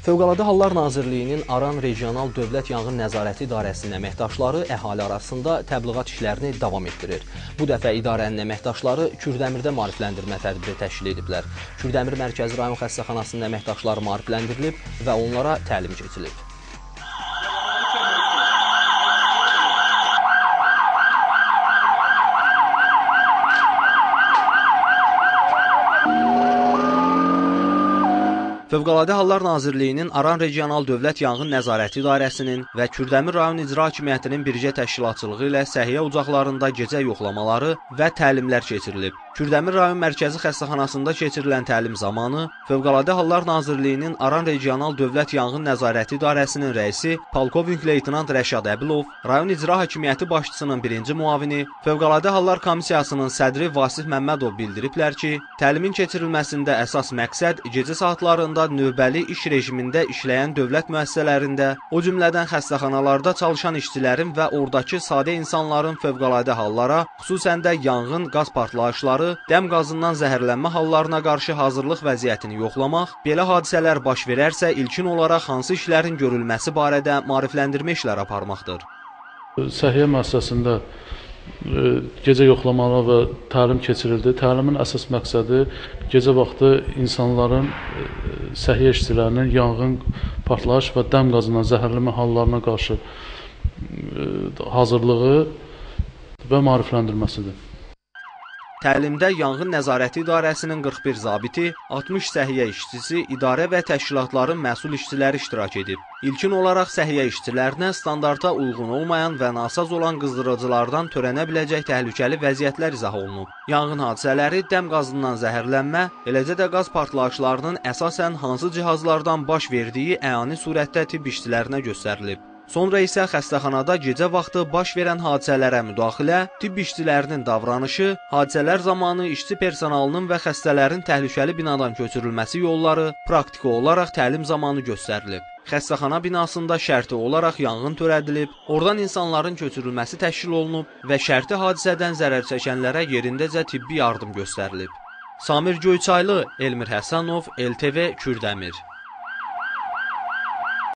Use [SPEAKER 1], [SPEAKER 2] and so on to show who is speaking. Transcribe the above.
[SPEAKER 1] Fövqəladə Hallar Nazirliyinin Aran Regional Dövlət Yanğın Nəzarəti İdarəsinin əməkdaşları əhali arasında təbliğat işlərini davam etdirir. Bu dəfə idarənin əməkdaşları Kürdəmirdə maarifləndirmə tədbiri təşkil ediblər. Kürdəmir Mərkəzi Rayon Xəstəxanasının əməkdaşları maarifləndirilib və onlara təlim keçilib. Fövqəladə Hallar Nazirliyinin Aran Regional Dövlət Yanğın Nəzarəti İdarəsinin və Kürdəmir Rayon İcra Hakimiyyətinin birgə təşkilatçılığı ilə səhiyyə ocaqlarında gecə yoxlamaları və təlimlər keçirilib. Kürdəmir Rayon Mərkəzi Xəstəxanasında keçirilən təlim zamanı Fövqəladə Hallar Nazirliyinin Aran Regional Dövlət Yanğın Nəzarəti İdarəsinin rəisi polkovnik leytenant Rəşad Əbilov, Rayon İcra Hakimiyyəti başçısının birinci müavini, Fövqəladə Hallar Komissiyasının sədri Vasif Məmmədov bildiriblər ki, təlimin keçirilməsində əsas məqsəd gecə saatlarında növbəli iş rejimində işləyən dövlət müəssisələrində, o cümlədən xəstəxanalarda çalışan işçilərin və oradakı sadə insanların fövqəladə hallara, xüsusən də yanğın, qaz partlayışları, dəm qazından zəhərlənmə hallarına qarşı hazırlıq vəziyyətini yoxlamaq, belə hadisələr baş verərsə ilkin olaraq hansı işlərin görülməsi barədə maarifləndirmə işləri aparmaqdır.
[SPEAKER 2] Səhiyyə müəssisəsində gecə yoxlamalar və təlim keçirildi. Təlimin əsas məqsədi gecə vaxtı insanların, səhiyyə işçilərinin yanğın, partlayış və dəm qazından zəhərlənmə hallarına qarşı hazırlığı və maarifləndirməsidir.
[SPEAKER 1] Təlimdə Yanğın Nəzarəti İdarəsinin 41 zabiti, 60 səhiyyə işçisi, idarə və təşkilatların məsul işçiləri iştirak edib. İlkin olaraq səhiyyə işçilərinə standarta uyğun olmayan və nasaz olan qızdırıcılardan törənə biləcək təhlükəli vəziyyətlər izah olunub. Yanğın hadisələri, dəm qazından zəhərlənmə, eləcə də qaz partlayışlarının əsasən hansı cihazlardan baş verdiyi əyani surətdə tibb işçilərinə göstərilib. Sonra isə xəstəxanada gecə vaxtı baş verən hadisələrə müdaxilə, tibb işçilərinin davranışı, hadisələr zamanı işçi personalının və xəstələrin təhlükəli binadan köçürülməsi yolları praktiki olaraq təlim zamanı göstərilib. Xəstəxana binasında şərti olaraq yanğın törədilib, oradan insanların köçürülməsi təşkil olunub və şərti hadisədən zərər çəkənlərə yerindəcə tibbi yardım göstərilib. Samir Göyçaylı, Elmir Həsənov, LTV, Kürdəmir.